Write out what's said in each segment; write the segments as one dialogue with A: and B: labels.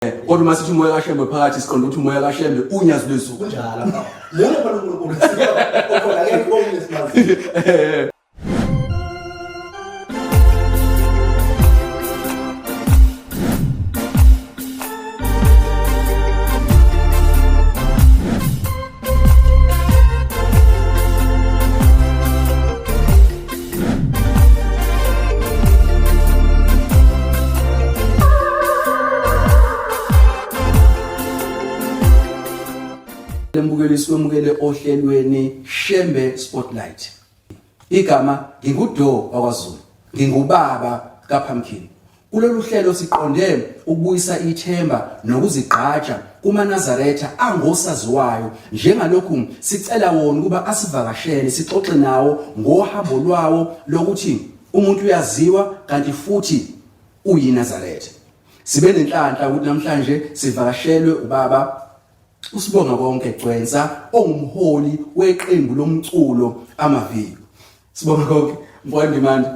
A: Kodwa uma sithi umoya kaShembe phakathi siqonda ukuthi umoya kaShembe unyazi lwezulu.
B: Kunjalo. Lona phela uNkulunkulu okhona akekho omunye simaziyo.
A: Lembukeli sikwemukele ohlelweni Shembe Spotlight. Igama nginguDo wakwaZulu. Ngingubaba kaPumpkin. Kulolu hlelo siqonde ukubuyisa ithemba nokuzigqaja kumaNazaretha angosaziwayo njengalokhu sicela wona ukuba asivakashele sixoxe nawo ngohambo lwawo lokuthi umuntu uyaziwa kanti futhi uyiNazaretha. Sibe nenhlanhla ukuthi namhlanje sivakashelwe ubaba uSibonga Konke Gcwensa ongumholi weqembu lomculo Amaviyo. Sibonga konke mfowethu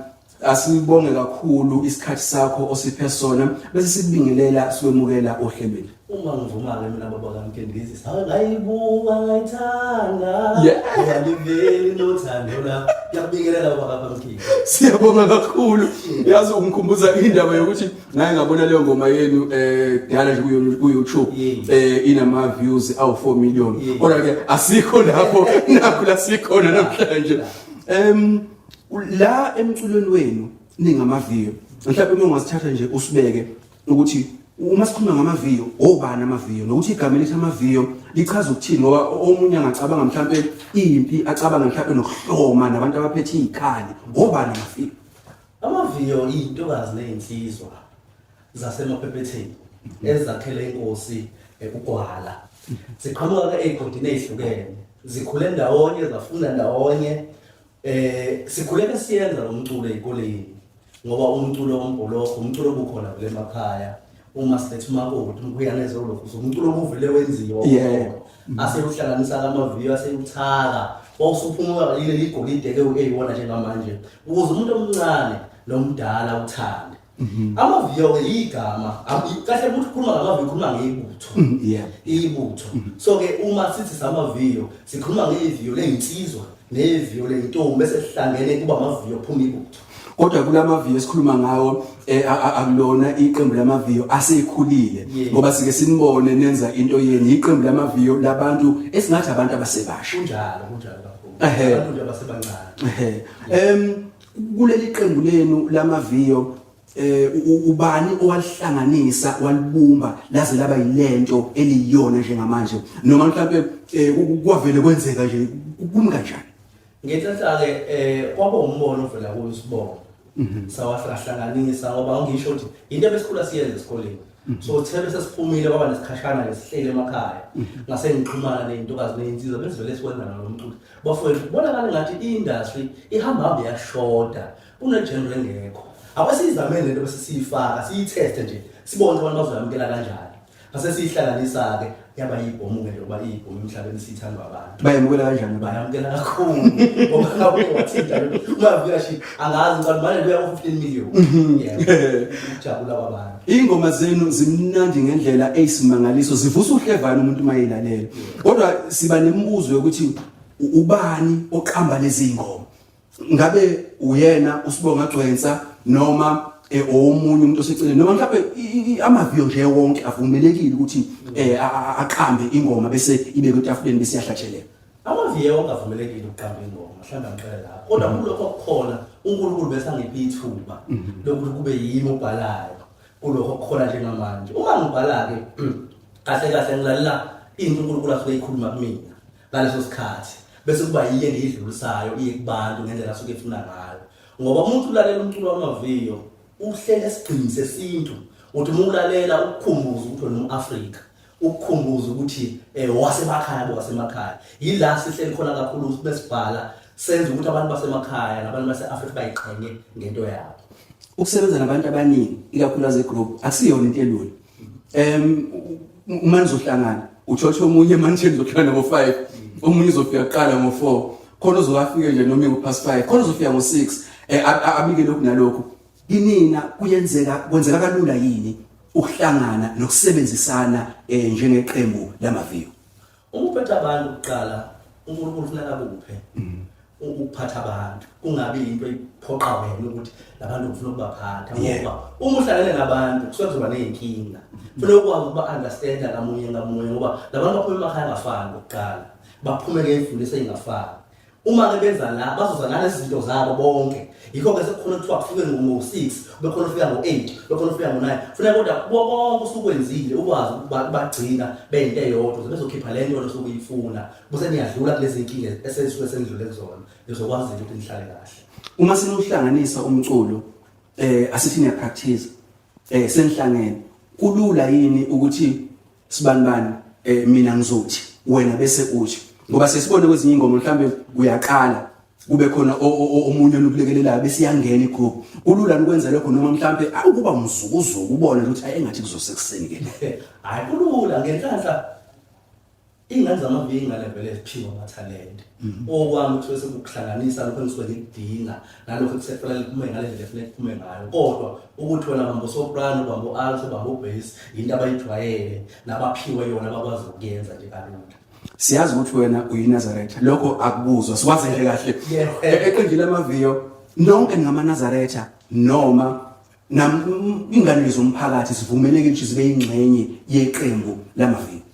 A: asibonge kakhulu isikhathi sakho osiphe sona bese sikubingelela sikwemukela ohlelweni.
B: Uma ngivuma-ke mina baba kaMkendisi ngayibuka ngayithanda yaliveli nothando la ngiyakubingelela baba kaMkendisi.
A: Siyabonga kakhulu. Yazi ungikhumbuza indaba yokuthi Ngake ngabona leyo ngoma yenu dala nje ku YouTube inama views awu 4 million. Kodwa ke asikho lapho nakho la sikhona namhlanje. La emculweni wenu ningamaviyo. Mhlawumbe uma ungasithatha nje usibeke ukuthi uma sikhuluma ngamaviyo obani amaviyo nokuthi igama elithi amaviyo lichaza ukuthini ngoba omunye angacabanga mhlawumbe impi acabanga mhlawumbe nokuhloma nabantu abaphethe izikhali obani amaviyo.
B: Amaviyo iyintokazi nezinsizwa zaseMaphephetheni ezakhele inkosi uGwala. Ziqhamuka ke ezigodini ezihlukene, zikhule ndawonye, zafunda ndawonye. Sikhule ke siyenza lo mculo ezikoleni ngoba umculo wombholoho umculo obukhona vele emakhaya. Uma siletha umakoti umkhuyane ezolokhu umculo obuvele wenziwa. Asewuhlanganisa amaviyo asewuthaka wawusuphuma yileli igolide ke eyiwona njengamanje ukuze umuntu omncane nomdala uthande. Amaviyo ke igama kahle umuntu ukhuluma ngamaviyo ukhuluma ngebutho. Ibutho. So ke uma sithi samaviyo sikhuluma ngeviyo lezinsizwa neviyo leyintombi bese sihlangene kuba amaviyo phuma ibutho.
A: Kodwa kulamaviyo esikhuluma ngawo akulona iqembu lamaviyo asekhulile ngoba sike sinibone nenza into yenu iqembu lamaviyo labantu esingathi abantu abasebasha.
B: Kunjalo, kunjalo kakhulu. Abantu nje abasebancane.
A: Kuleli qembu lenu lamaviyo ubani owalihlanganisa walibumba laze laba yilento eliyona njengamanje noma mhlambe kwavele kwenzeka nje kumi kanjani?
B: Ngenhlanhla-ke kwaba umbono ovela kuyo isibongo. Sawahlanganisa ngoba ngisho ukuthi into ebesikhula siyenza esikoleni. So thebe sesiphumile kwaba nesikhashana nje sihleli emakhaya. Ngase ngixhumana nezintokazi nezinsizwa besivele sikwenza nalo mculo. Bafowethu kubonakala ngathi i-industry ihamba hamba iyashoda. Kune-genre engekho. Akwesiyizameni lento bese siyifaka siyitheste nje sibone abantu bazoyamukela kanjani. Ngase siyihlanganisa-ke yaba yibhomu-ke njengoba iyibhomu emhlabeni siyithandwa abantu.
A: Bayamukela kanjani abantu?
B: Bayamukela kakhulu. Ngoba ngabe wathinta lento. Uma ufika shi angazi ngicela manje kuya ku-15 million. Yebo. Ukujabula kwabantu.
A: Ingoma zenu zimnandi ngendlela eyisimangaliso zivusa uhlevane umuntu uma eyilalela. Kodwa siba nemibuzo yokuthi ubani oqamba lezi ngoma? Ngabe uyena uSibonga Gcwensa noma omunye umuntu oseceleni noma mhlawumbe amaviyo nje wonke avumelekile ukuthi aqambe ingoma bese ibekwe etafuleni bese iyahlatshelelwa.
B: Amaviyo wonke avumelekile ukuqamba ingoma, mhlawumbe angixele lapho. Kodwa kulokho okukhona uNkulunkulu bese angipha ithuba lokuthi kube yimi obhalayo kulokho okukhona njengamanje. Uma ngibhala-ke kahle kahle ngilalela into uNkulunkulu asuke eyikhuluma kumina ngaleso sikhathi bese kuba yiyo engiyidlulisayo iye kubantu ngendlela asuke efuna ngayo. Ngoba umuntu ulalela umculo wamaviyo uhlele esigqini sesintu uthi uma ulalela ukukhumbuza ukuthi wena um-Afrika, ukukhumbuza ukuthi wasemakhaya bo wasemakhaya. Yila sihleli khona kakhulu besibhala senza ukuthi abantu basemakhaya nabantu base-Afrika bayiqhenye ngento yabo.
A: Ukusebenza nabantu abaningi ikakhulukazi egroup akusiyona into elula. Uma nizohlangana uthotha omunye manje nizohlangana ngo-5, omunye uzofika kuqala ngo-4, khona uzokafika nje noma ingu-past 5, khona uzofika ngo-6, abike lokhu nalokhu. Kinina kuyenzeka kwenzeka kalula yini? ukuhlangana nokusebenzisana eh, njengeqembu lamaviyo?
B: Uma uphethe abantu kuqala uNkulunkulu kufuneka akuphe ukuphatha abantu kungabi into iphoqa wena ukuthi labantu ngifuna ukubaphatha ngoba uma uhlangene nabantu kusuke kuzoba nezinkinga kufanele ukwazi ukuba understand ngamunye ngamunye ngoba labantu baphuma emakhaya angafani kuqala baphume ngey'mfundiso ey'ngafani uma-ke benza la bazoza nalezi zinto zabo bonke yikho-ke sekukhona kuthiwa kufike ngo-six bekhona ufika ngo-eight bekhona ufika ngo-nine funeka kodwa kubo konke usukwenzile ukwazi ukubagcina beyinto eyodwa ukuze bezokhipha le nto osuke uyifuna bese niyadlula kulezi nkinga esesuke senidlule kuzona nizokwazi ukuthi nihlale kahle.
A: Uma seniwuhlanganisa umculo eh asithi niya practice eh senihlangene kulula yini ukuthi sibanibani eh mina ngizothi wena bese uthi ngoba sesibone kwezinye ingoma mhlambe uyaqala kube khona omunye onukulekelelayo bese iyangena igroup kulula ukwenza lokho noma mhlambe ukuba umzukuzuku ubone ukuthi ayi engathi kuzosekuseni
B: ke hayi kulula ngenhlanhla Iy'ngane zamaviki ingane vele ziphiwe amathalente. Mhm. Okwami kusuke sekukuhlanganisa lokho engisuke ngikudinga nalokho ekusefanele kuphume ngale ndlela efanele kuphume ngayo. Kodwa ukuthi wena bamba usoprano, bamba u-alto, bamba u-bass, yinto abayijwayele nabaphiwe yona abakwazi ukuyenza nje kalula.
A: Siyazi ukuthi wena uyiNazaretha. Lokho akubuzwa. Sikwazi nje kahle. Eqenjini lamaviyo nonke ningamaNazaretha noma nam ingane zomphakathi sivumeleke ukuthi zibe ingxenye yeqembu lamaviyo.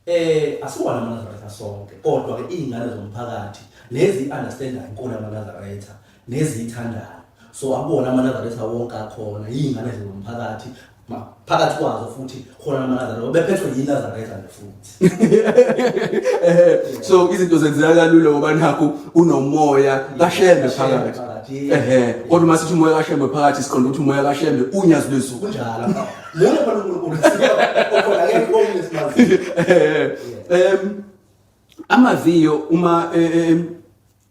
B: Eh asiwona amaNazaretha sonke kodwa ke izingane zomphakathi lezi understandayo inkolo yamaNazaretha neziyithandayo so akubona amaNazaretha wonke akhona izingane zomphakathi phakathi kwazo futhi khona amaNazaretha bephethwe yiNazaretha nje futhi
A: eh so izinto zenzeka kalula ngoba nakho unomoya kaShembe phakathi ehe kodwa uma sithi umoya kaShembe phakathi siqonda ukuthi umoya kaShembe unyazi lwezulu
B: kunjalo Lona phela uNkulunkulu okhona akekho omunye simaziyo.
A: Amaviyo uma eh, eh,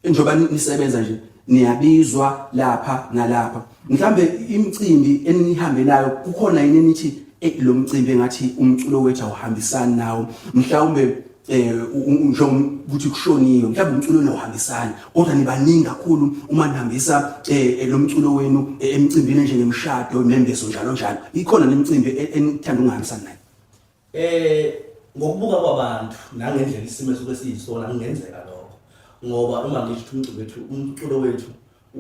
A: njengoba nisebenza nje niyabizwa lapha nalapha. Mhlambe imicimbi enihambelayo kukhona yini enithi eh lo mcimbi engathi umculo wethu awuhambisani nawo. Mhlawumbe eh njengokuthi kushoniwe mhlawumbe umculo nawuhambisani kodwa nibaningi kakhulu uma nihambisa eh, eh lo mculo wenu eh, emicimbini njengemishado nembezo njalo njalo ikhona nemicimbi e, enithanda ukungahambisani nayo
B: eh ngokubuka kwabantu nangendlela isimo esuke siyisona kungenzeka lokho ngoba uma ngisho umculo wethu umculo wethu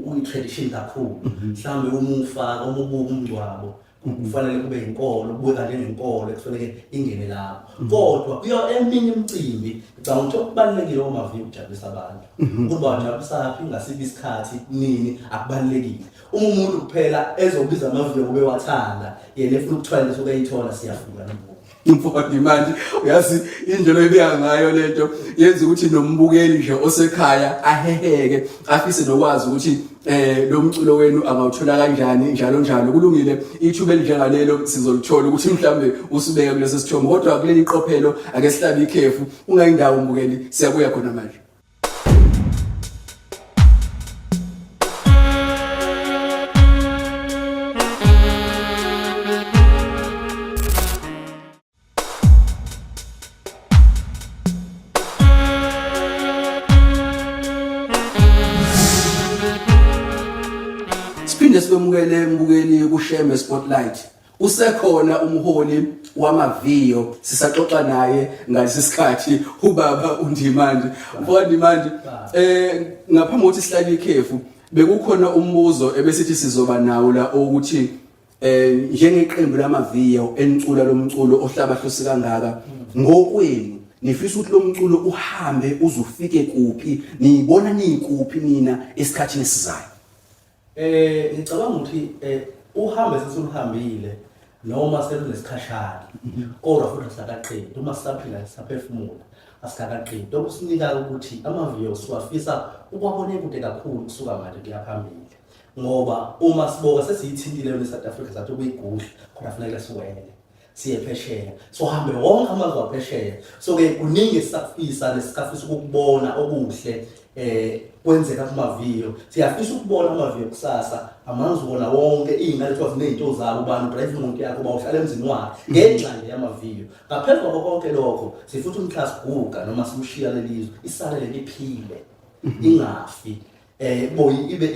B: uyi-tradition kakhulu mhm. mhlawumbe uma ufaka uma ubuka umngcwabo kufanele kube inkolo kubukeka njengenkolo ekufanele ingene lapho mhm. kodwa kuyo eminye imicimbi ngicabanga ukuthi okubalulekile omaviyo ukujabulisa abantu mhm. ukuthi bawajabulisa phi ngasiphi isikhathi nini akubalulekile uma umuntu kuphela ezobiza amaviyo kube wathanda yena efuna ukuthwala leso kuyithola siyafika nobuka
A: Mfowethu manje uyazi indlela oyibeka ngayo lento yenza ukuthi nombukeli nje osekhaya aheheke afise nokwazi ukuthi eh lo mculo wenu angawuthola kanjani njalo njalo kulungile ithuba elinjengalelo sizolithola ukuthi mhlambe usibeke kulesi sithombe kodwa kuleli qophelo ake sihlabe ikhefu ungayindawo mbukeli siyabuya khona manje Siphinde sikwemukele mbukeli kuShembe Spotlight. Usekhona umholi wamaviyo sisaxoxa naye ngalesi sikhathi ubaba uNdimande. Mfowethu Ndimande eh ngaphambi kokuthi sihlale ikhefu bekukhona umbuzo ebesithi sizoba nawo la ukuthi eh njengeqembu lamaviyo enicula lomculo ohlabahlosi kangaka ngokwenu nifisa ukuthi lomculo uhambe uzufike kuphi niyibona nikuphi nina esikhathini esizayo
B: Eh ngicabanga ukuthi eh uhambe sesuluhambile noma selunesikhashana kodwa futhi asakaqedi uma sisaphila sisaphefumula asikakaqedi okusinika ukuthi amaviyo siwafisa ukwabone kude kakhulu kusuka manje kuya phambili ngoba uma siboka sesiyithintile yona iSouth Africa sathi ukuyigudla khona funeka siwele siye phesheya so hambe wonke amazwe aphesheya so ke kuningi esisakufisa nesikafisa ukukubona okuhle eh kwenzeka kumaviyo siyafisa ukubona amaviyo kusasa amanzi wona wonke iy'ngane kuthiwa ziney'nto zabo ubani udrive imoto yakho uba uhlala emzini wakhe ngenxa nje yamaviyo ngaphezu kwako konke lokho sifuthi umhla siguga noma simshiya lelizwe isale lento iphile ingafi eh bo ibe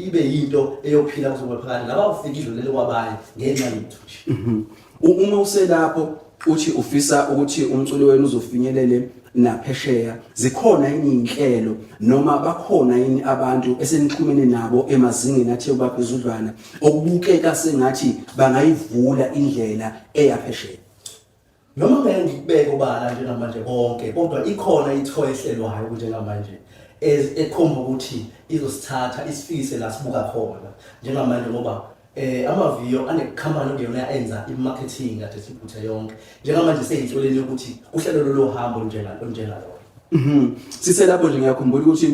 B: ibe yinto eyophila kuzoba phakathi laba ufika idlulele kwabanye ngenxa yethu nje mhm.
A: Uma uselapho uthi ufisa ukuthi umculo wenu uzofinyelele naphesheya, zikhona yini inhlelo noma bakhona yini abantu esenixhumene nabo emazingeni athe ukuba phezudlwana okubukeka sengathi bangayivula indlela eya phesheya?
B: Noma ngeke ngikubeke obala njengamanje konke, kodwa ikhona ithoyi ehlelwayo njengamanje ekhomba ukuthi izosithatha isifikise la sibuka khona njengamanje, ngoba amaviyo anekhampani okuyona enza i-marketing kade siphuthe yonke njengamanje seyinhloleni yokuthi uhlelo lolo hambo njengalolo.
A: Siselapho nje ngiyakhumbula ukuthi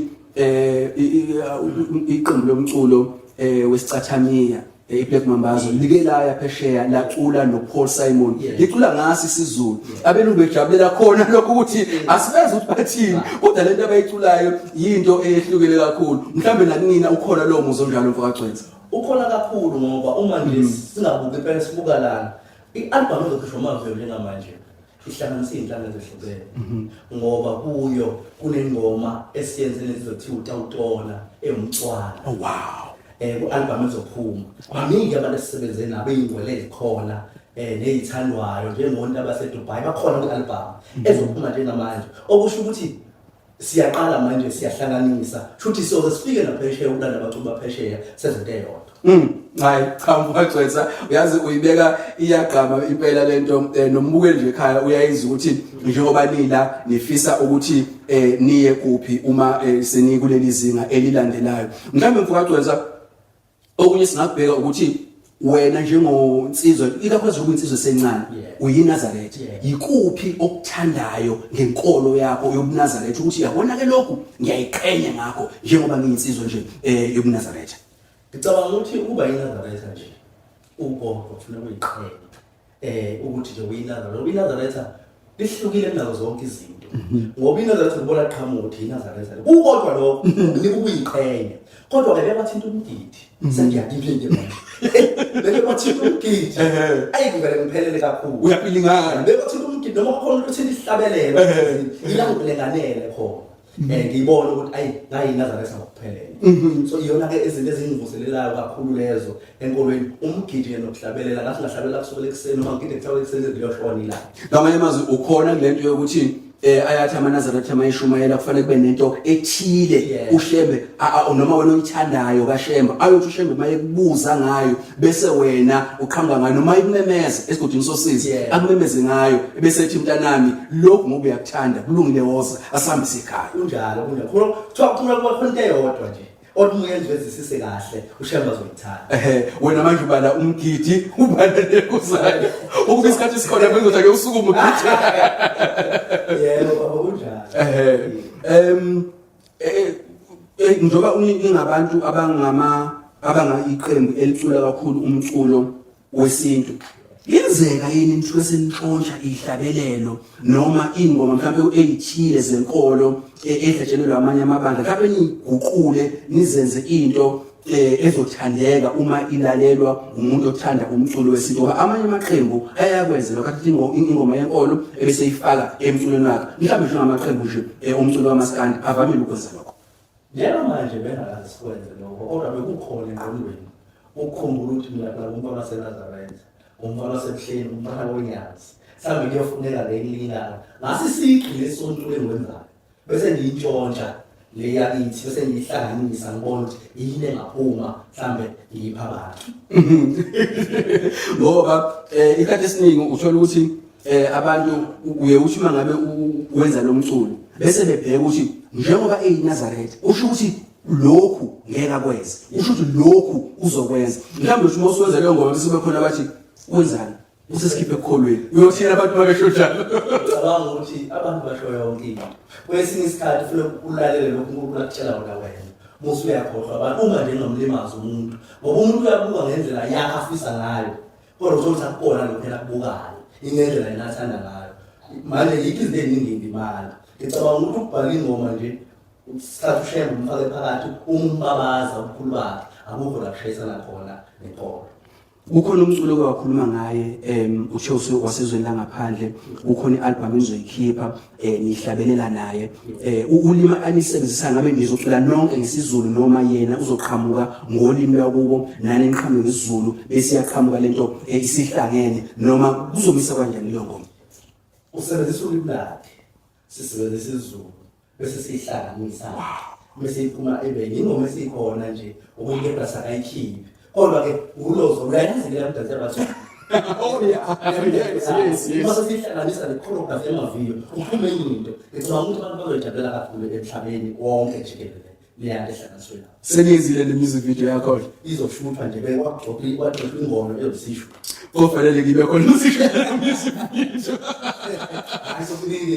A: iqembu lomculo wesicathamiya iBlack Mambazo like laya phesheya lacula noPaul Simon, licula ngasi isiZulu, abelungu bejabulela khona lokho ukuthi asibeze ukuthi bathini, kodwa lento abayiculayo yinto eyehlukile kakhulu. Mhlambe nakunina ukhona lowo muzwa onjalo, mfokaGcwensa?
B: Ukhona kakhulu, ngoba uma nje singabuki impela sibuka lana i-album ezokhishwa amaviyo njengamanje ihlanganisa iy'nhlanga ezehlukene, ngoba kuyo kunengoma esiyenze nezizothiwa uTawutona ewumtswana.
A: Oh wow.
B: Ku-album ezophuma baningi abantu esisebenze nabo, iy'ngwele ezikhona ney'thandwayo njengonto abaseDubai bakhona kwi-album ezophuma njengamanje, okusho ukuthi siyaqala manje siyahlanganisa, shuthi siyoze sifike naphesheya ukulanda abaculi baphesheya senze into eyodwa.
A: Hayi cha mfowethu, uyazi uyibeka iyagqama impela lento, nombukeli nje ekhaya uyayizwa ukuthi njengoba nila nifisa ukuthi niye kuphi uma senikuleli zinga elilandelayo. Mhlawumbe mfokaGcwensa, okunye singakubheka ukuthi wena njengonsizwa, ikakhulukazi njengoba insizwa esencane, uyiNazaretha, yikuphi okuthandayo ngenkolo yakho yobuNazaretha ukuthi yabona ke lokhu ngiyayiqhenya ngakho njengoba ngiyinsizwa nje yobuNazaretha?
B: Ngicabanga ukuthi ukuba yiNazaretha nje ugogo kufuneka uyiqhenye ukuthi nje uyiNazaretha, ngoba iNazaretha lihlukile kunazo zonke izinto, ngoba iNazaretha ubona qhamuka ukuthi iNazaretha kukodwa, lokho kunika ukuyiqhenya. Kodwa ke bebathinta umgidi, sengiyakiphi ke manje, beke bathinta umgidi, ayi ngivele ngiphelele kakhulu.
A: Uyapilingana.
B: Bebathinta umgidi noma khona umuntu othinta isihlabelelo, ila ngilenganele khona ngiyibona ukuthi ayi ngayiNazaretha ngokuphelele. So iyona ke izinto ezingivuselelayo kakhulu lezo enkolweni, umgidi nokuhlabelela. Ngathi ngahlabela kusukela ekuseni noma ngigide kusukela ekuseni kuyoshona ilanga.
A: Ngamanye amazwi ukhona kulento yokuthi ayathi amaNazaretha mayishumayela kufanele kube nento ethile uShembe noma wena oyithandayo kaShembe, ayothi uShembe mayekubuza ngayo bese wena uqhamuka ngayo, noma ikumemeza esigodini sosizi, akumemeze ngayo bese ethi mntanami lokhu ngoba uyakuthanda, kulungile, woza asihambise ekhaya.
B: Kunjalo, kunjalo. Khona kuthiwa kukhona kuba khona into eyodwa nje othi uma uyenzwezisise kahle uShembe azoyithanda.
A: Ehe, wena manje ubala umgidi, ubala nekuzayo ukuba isikhathi sikhona benzothi ake usukume ugidi.
B: Yebo baba, kunjalo.
A: Ehe, njengoba ningabantu abangama abanga iqembu elicula kakhulu umculo wesintu, liyenzeka yini nithuke senintshontsha ihlabelelo noma ingoma mhlawumbe eyithile zenkolo ehlatshelelwa amanye amabandla, mhlawumbe niyiguqule nizenze into ezothandeka uma ilalelwa umuntu othanda umculo wesintu? Ngoba amanye amaqembu ayakwenza lokho, athi ingoma yenkolo ebese ifaka emculweni wakhe, mhlawumbe njengamaqembu nje omculo wamaskandi avamile ukwenza lokho.
B: Njengamanje bengakaze sikwenze lokho, kodwa bekukhona engqondweni ukukhumbula ukuthi mina phela ngumfana waseNazaretha, umfana waseBuhleni, umfana woNyazi, mhlawumbe kuyofuneka ngelinye ilanga ngase sigxile esomculo engiwenzayo bese ngiyintshontsha le yakithi bese ngiyihlanganisa ngibona ukuthi yini engaphuma, mhlambe ngiyipha abantu.
A: Ngoba isikhathi esiningi uthola ukuthi abantu uye uthi uma ngabe wenza lo mculo bese bebheka ukuthi njengoba eyiNazaretha usho ukuthi lokhu ngeke akwenze, usho ukuthi lokhu uzokwenza. Mhlawumbe uthi uma usuwenza leyo ngoma bese bekhona bathi wenzani, usesikhiphe ekukholweni, uyothina abantu babesho njalo.
B: Ngicabanga ukuthi abantu basho yonke into. Kwesinye isikhathi ufuna ulalele lokhu uNkulunkulu akutshela kona wena, musu uyakhohlwa abantu uma nje engamlimazi umuntu, ngoba umuntu uyabuka ngendlela yakhe afisa ngayo, kodwa uthola ukuthi akukona lokhu yena akubukayo, ingendlela yena athanda ngayo. Manje yikho izinto ey'ningi ngimala ngicabanga ukuthi ukubhala ingoma nje usithatha uShembe umfake phakathi, uma umbabaza ubukhulu bakhe, akukho la kushayisana khona nenkolo.
A: Kukhona umculo oke wakhuluma ngaye uthe wasezweni langaphandle, kukhona i-album enizoyikhipha nihlabelela naye. Ulimi anisebenzisa ngabe nizocula nonke ngesiZulu noma yena uzoqhamuka ngolimi lwakubo nani niqhamuke ngesiZulu bese iyaqhamuka lento isihlangene noma kuzomisa kanjani leyo ngoma?
B: Usebenzisa ulimi lakhe, sisebenzisa isiZulu bese siyihlanganisa bese iphuma ibe yingoma esikhona nje okunye kepha sakayikhiphi kodwa ke ulozo uyayazi le mdansi yabathu.
A: Oh yeah. Yes.
B: Mase sihlanganisa ne choreography yamaviyo kuphume into ngicabanga ukuthi abantu bazoyijabulela kakhulu emhlabeni wonke jikelele leya nto ehlanganiswe lapho.
A: Seniyenzile le music video yakho?
B: Izoshuthwa nje bekwagxoxa kwagxoxa ingoma eyosisho.
A: Kofanele ngibe khona usisho music video.
B: Hayi sokuningi.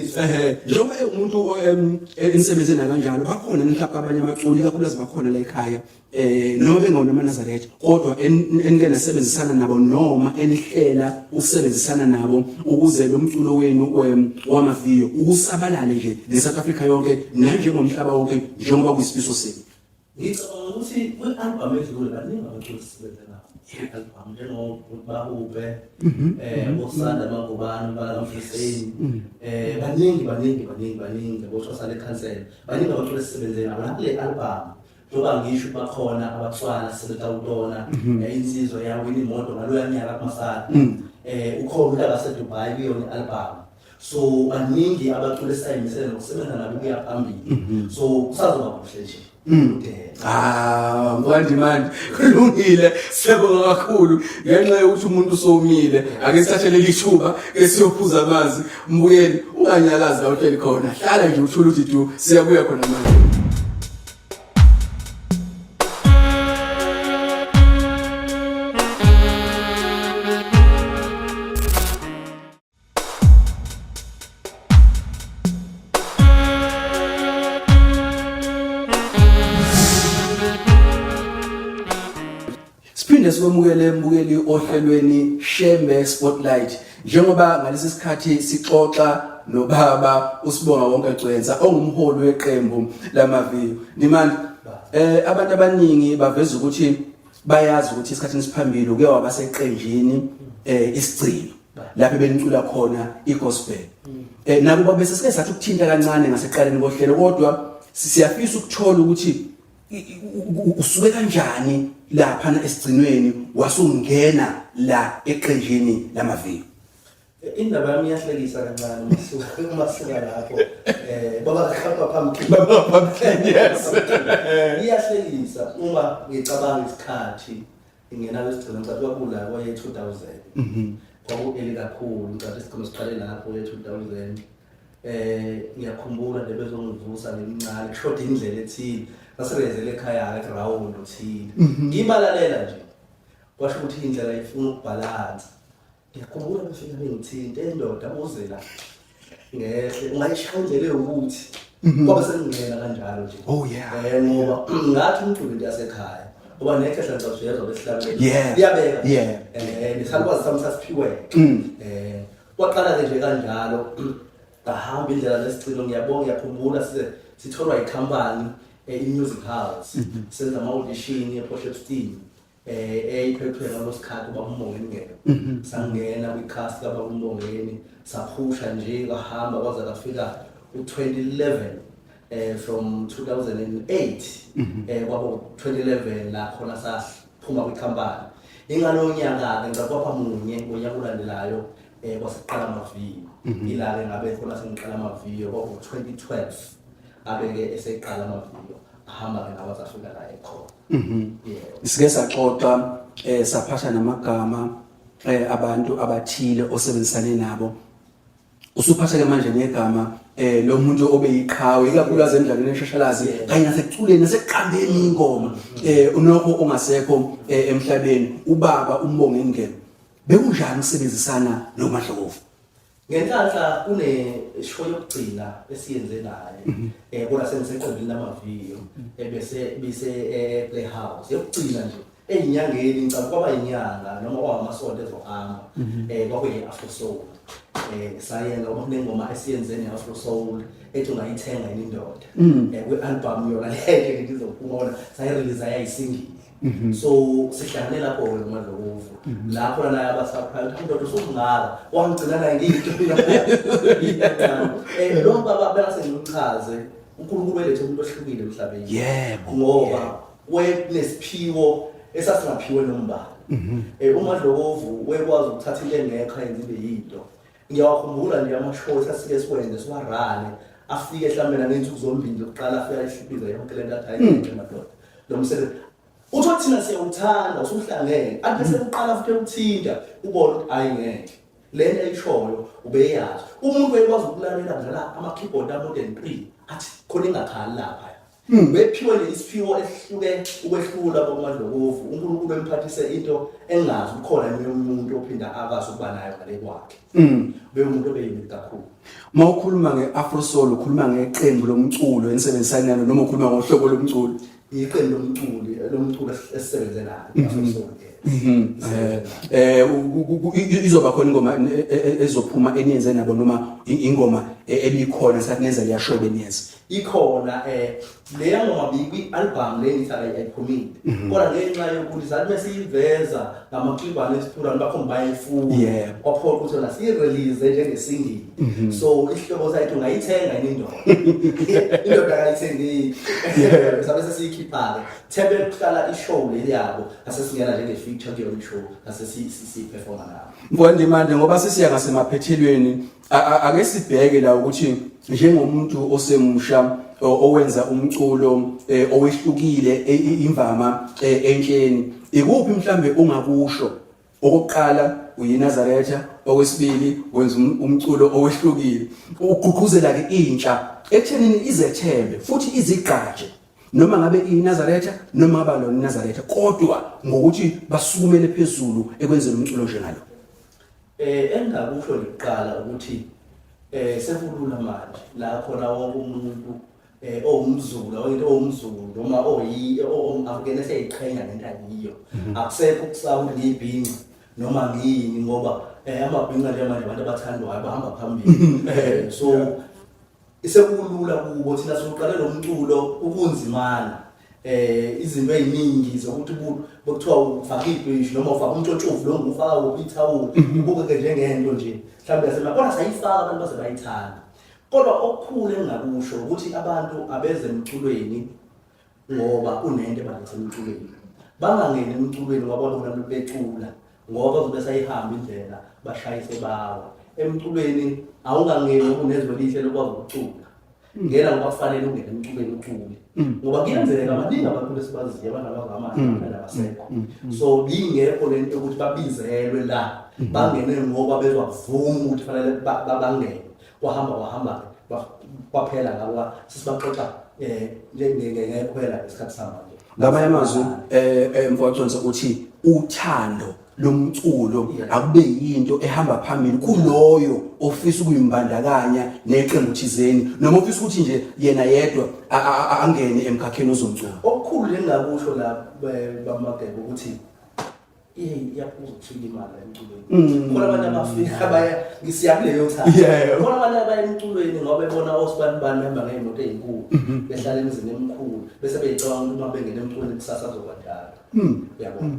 A: Njengoba umuntu enisebenze naye kanjalo bakhona mhlawumbe abanye abaculi kakhulukazi bakhona la ekhaya noma bengona amaNazaretha kodwa enike nasebenzisana nabo noma enihlela ukusebenzisana nabo ukuze lo mculo wenu wamaviyo ukusabalale nje neSouth Africa yonke nanjengomhlaba wonke njengoba kuyisifiso senu.
B: Ngicabanga ukuthi kwi-album edlule baningi abaculi sisebenze nabo. I-album njengoBahube, oSanda Magubane, Mbala Mfiseni, baningi baningi baningi baningi, boThwasane Khansela, baningi abaculi esisebenze nabo nakule album. Njengoba ngisho bakhona abatswana sisebenza kutona, insizwa yawina imoto ngaloya nyaka kumasana. Ukhona umuntu akaseDubai kuyona i-album. So baningi abaculi esisayimisele nokusebenza nabo kuya phambili. So kusazoba kuhle nje.
A: Ah, manje manje kulungile, siyabonga kakhulu ngenxa yokuthi umuntu usomile. Ake sithathe leli thuba esiyophuza amanzi. Mbuyeli unganyakazi la uhleli khona, hlala nje uthule uthi du, siyabuya khona manje. Siphinde sikwemukele mbukeli ohlelweni Shembe Spotlight njengoba ngalesi sikhathi sixoxa nobaba uSibonga wonke Gcwensa ongumholi weqembu lamaviyo. Ndimanje abantu abaningi baveza ukuthi bayazi ukuthi isikhathini siphambili uke waba seqenjini isigcino lapho benicula khona igospel. Nabo bese sike sathi ukuthinta kancane ngaseqaleni kohlelo kodwa siyafisa ukuthola ukuthi usuke kanjani lapha esigcinweni wasungena la eqenjini lamaviyo.
B: Indaba yami iyahlekisa kancane uma suka lapho baba khamba phambili.
A: Baba phambili, yes.
B: Iyahlekisa uma ngicabanga isikhathi ngingena kwesigcino ngicabanga kwakula kwaye 2000. Kwaku-early kakhulu ngicabanga isigcino siqale lapho ye 2000. Ngiyakhumbula nje bezongivusa ngimncane kushoda indlela ethile sasirezele ekhaya ke ground othile. Ngibalalela nje kwasho ukuthi indlela ifuna ukubhalansa. Ngiyakhumbula befika bengithinte endoda uze la ngehle ungayishaya indlela ewukuthi kwabe sengingena kanjalo nje.
A: Oh yeah.
B: Ngoba ngathi umculo into yasekhaya ngoba nekhehla ngicabuzuyezwa besihlabela.
A: Liyabeka.
B: Nesalukwazi sami sasiphiwe. Kwaqala ke nje kanjalo ngahamba indlela lesigcino ngiyabonga ngiyakhumbula size sitholwa ikhampani i-Music House senza ama audition ePort Shepstone. Eyiphethwe ngalosikhathi uba uMbongeni ngeke sangena kwi-cast kaba uMbongeni saphusha nje kwahamba kwaze kafika u-2011 from 2008 kwaba 2011 la khona saphuma kwikhampani. Ingalo nyaka ke ngicabanga kwapha munye ngonyaka olandelayo kwasiqala amaviyo. Ila ke ngabe khona sengiqala amaviyo kwaku 2012 abeke eseqala amaviyo ahamba ke nawo afika la ekhona.
A: Sike saxoxa saphatha namagama abantu abathile osebenzisane nabo. Usuphatha ke manje negama lo muntu obeyiqhawe ikakhulukazi emidlalweni eshashalazi kanye nasekuculeni nasekuqambeni ingoma unokho ongasekho emhlabeni ubaba uMbongeni Ngema. Bekunjani ukusebenzisana noMadlokovu?
B: Ngenhlanhla kune show yokugcina esiyenze naye kodwa sengiseqembini lamaviyo ebese bise Playhouse yokugcina nje eyinyangeni ngicabanga kwaba inyanga noma kwamasonto ezohamba kwakuyi Afro Soul sayenza ngoba kunengoma esiyenze ne Afro Soul ethi ungayithenga yini indoda kwi album yona le nje ngizophuma wona sayirelease yayisingle. So sihlangane lapho-ke noMadlokovu la khona naye abasurprise ukuthi ndoda usungaka wangigcina naye ngiyinto lo baba bengase ngimchaze uNkulunkulu welethe umuntu ohlukile emhlabeni
A: Yebo
B: ngoba wenesiphiwo esasingaphiwe nombani. UMadlokovu wekwazi ukuthatha into engekho ayenze ibe yinto. Ngiyawakhumbula nje ama-show esasike siwenze siwarane, afike mhlawumbe nangey'nsuku zombili zokuqala afike ayihlibiza yonke le nto athi hayi ngeke madoda lo msebenzi uthi thina siyawuthanda usuhlangene athi bese uqala futhi ewuthinta ubone ukuthi hayi ngeke le nto ayishoyo ubeyazi. Umuntu wayekwazi ukulalela kudlala ama-keyboard a-more than 3 athi khona ingakhali lapha. Bephiwe nje isiphiwo esihluke ukwehlula koMadlokovu. uNkulunkulu emphathise into engazi ukhona emunye umuntu ophinda akwazi ukuba nayo ngale kwakhe. Bewumuntu obeyimbi kakhulu.
A: Uma ukhuluma nge-Afro Soul ukhuluma ngeqembu lomculo enisebenzisana nalo noma ukhuluma ngohlobo lomculo?
B: Iqembu lomculo esisebenze nalo Afro Soul.
A: Izoba khona ingoma ezophuma eniyenze nabo noma ingoma ebikhona sathi nenza liyashow beniyenza?
B: Ikhona leya ngoma bikwi-album le ngithi ayiphumile, kodwa ngenxa yokuthi sathi mesiyiveza ngamaklibhane esiphurani bakhomba bayayifuna, kwaphoqa ukuthi yona siyi-release njenge-single. So isihloko sayithi ungayithenga yini indoda, indoda akayithengeki. Sabe sesiyikhipha-ke thebe kuhlala i-show leli yabo, asesingena njenge-feature kuyona i-show, ase siyi-performa nabo.
A: Mfowethu, ngoba sesiya ngasemaphethelweni, ake sibheke la ukuthi njengomuntu osemusha owenza umculo owehlukile imvama entsheni, ikuphi mhlambe ungakusho? Okokuqala uyiNazaretha, okwesibili wenza umculo owehlukile, ugqugquzela ke intsha ekuthenini izethembe futhi izigqaje noma ngabe iyiNazaretha noma ngaba lona iNazaretha, kodwa ngokuthi basukumele phezulu ekwenzeni umculo njengalo.
B: Engingakusho nje kuqala ukuthi sekulula manje la khona wonke umuntu owumZulu oyinto owumZulu noma oyi owumAfrikeni eseyiqhenya ngento ayiyo. Akusekho ukusaba ukuthi ngiyibhinca noma ngiyini, ngoba amabhinca nje manje abantu abathandwayo bahamba phambili. So sekulula kubo. Thina siqale lo mculo ukunzimana izinto eziningi zokuthi bekuthiwa ufaka ibhishi noma ufaka umtshotshovu lo ngufaka kuphi ithawula, ubukeke njengento nje mhlawumbe yasema, kodwa sayifaka abantu baze bayithanda. Kodwa okukhulu engingakusho ukuthi abantu abeze emculweni ngoba unento ebalethe emculweni, bangangeni emculweni ngoba bona becula, ngoba bazobe sayihamba indlela bashayise bawa emculweni. Awungangeni ngoba unezwe elihle lokwazi ukucula, ngena ngoba kufanele ungene emculweni ucule, ngoba kuyenzeka baningi abantu esibaziyo abanamagama abasekho. So bingekho lento yokuthi babizelwe la bangene ngoba bezwa kuvuma ukuthi fanele bangene. Kwahamba kwahamba kwaphela ngabo, sisibaxoxa ngekhwela ngesikhathi samanje.
A: Ngamanye amazwi mfowethu uthi uthando lomculo akube yinto ehamba phambili kuloyo ofisa ukuyimbandakanya neqembu thizeni noma ofisa ukuthi nje yena yedwa angene emkhakheni ozomculo.
B: Okukhulu lengakusho la bamagebe ukuthi iyaphuza ukufika imali emculweni. Khona abantu abafika baya ngisiya kuleyo thanda, khona abantu abaya emculweni ngoba bebona osibani bani behamba ngey'moto ey'nkulu, behlala emizini emikhulu, bese beyicabanga ukuthi uma bengena emculweni kusasa kuzoba njalo. Uyabona,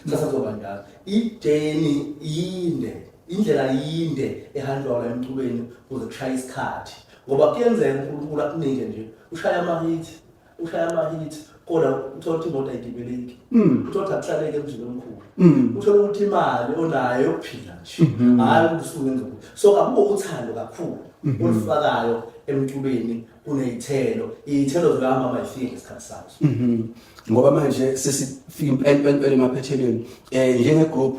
B: kusasa kuzoba njalo. Ijeni yinde, indlela yinde ehanjwa la emculweni kuze kushaye isikhathi, ngoba kuyenzeka uNkulunkulu akunike nje ushaya ama-hit, ushaya ama-hit, kodwa uthola ukuthi imoto ayigibeleki, uthola ukuthi akuhlaleki emzini omkhulu, uthola ukuthi imali onayo yokuphila nje, hhayi ukuthi usungenza ukuthi. So akube uthando kakhulu olufakayo emculweni kuney'thelo, iy'thelo zikahamba mayifike ngesikhathi sazo.
A: Ngoba manje sesifika impela impela impela emaphethelweni, njenge group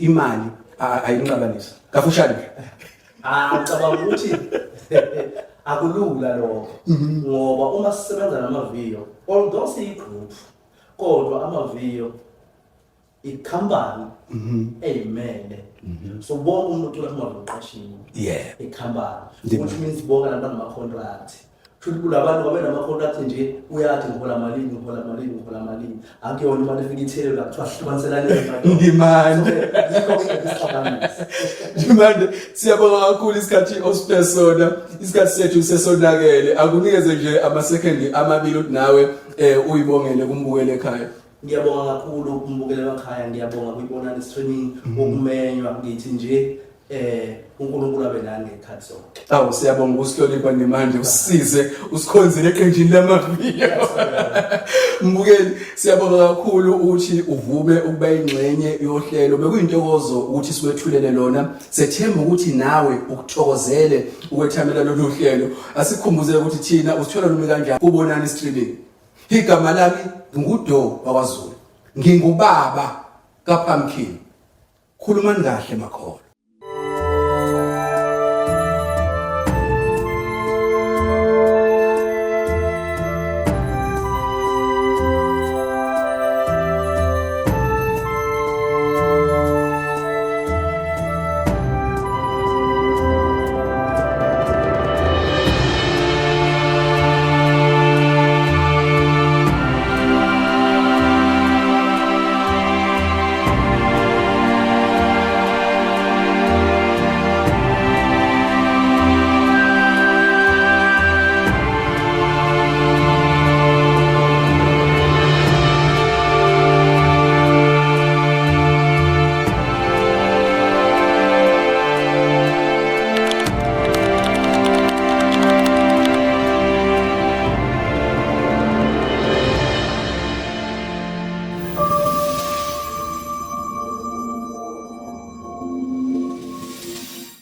A: imali ayinxabanisi kafushane nje.
B: Ah, ngicabanga ukuthi akulula lokho, ngoba uma sisebenza namaviyo, although siyi-group, kodwa amaviyo ikhampani eyimele. So bonke umuntu ocula kumaviyo uqashiwe ikhampani, which means bonke abantu banama-contract. Kusho ukuthi kulabantu babe nama-contract nje, uyathi ngihola malini, ngihola malini, ngihola malini. Akuyona imali efika ithele la kuthiwa hlukaniselani imali.
A: Ndimande.
B: Yikho ke isixabanisi.
A: Ndimande, siyabonga kakhulu isikhathi osiphe sona. Isikhathi sethu sesonakele. Akunikeze nje amasekendi amabili ukuthi nawe uyibongele kumbukele ekhaya.
B: Ngiyabonga kakhulu umbukeli emakhaya, ngiyabonga kuyibonani streaming ukumenywa ngithi nje uNkulunkulu abe nani ngekhathi zonke.
A: Awu siyabonga ukusihlonipha nemanje usisize usikhonzile eqenjini lamaviyo. Mbukeli siyabonga kakhulu ukuthi uvume ukuba ingxenye yohlelo bekuyintokozo ukuthi siwethulele lona sethemba ukuthi nawe ukuthokozele ukwethamela lolu hlelo asikhumbuze ukuthi thina usithola noma kanjani kubonani streaming. Igama lami nguDo wakwaZulu. Ngingubaba kaPumpkin. Khulumani kahle makholwa.